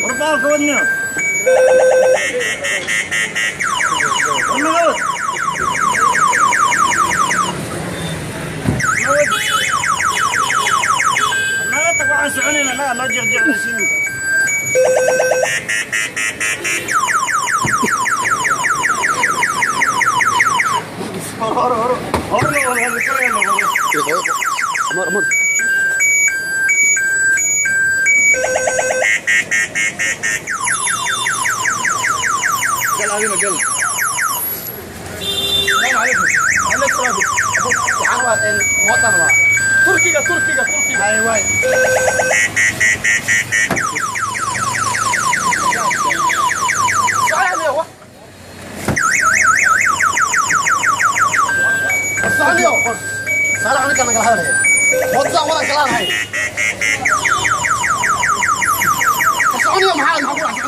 Warbaalka wadniyo. Warnagawad. Naga tag, waxaan soconayna naga noo jeeqjeeqlaysiin. Hore hore hore hore hore. Amor, amor. Gal adina gal. السلام عليكم. عليك السلام. Waxaan rabaa in mootan waa. تركيا تركيا تركيا. Hay waay. Soconayo. Saalax ninka nagala hadlaya. Mootada wadan kala hadlay. Soconayo, maxaa ku dhacsan?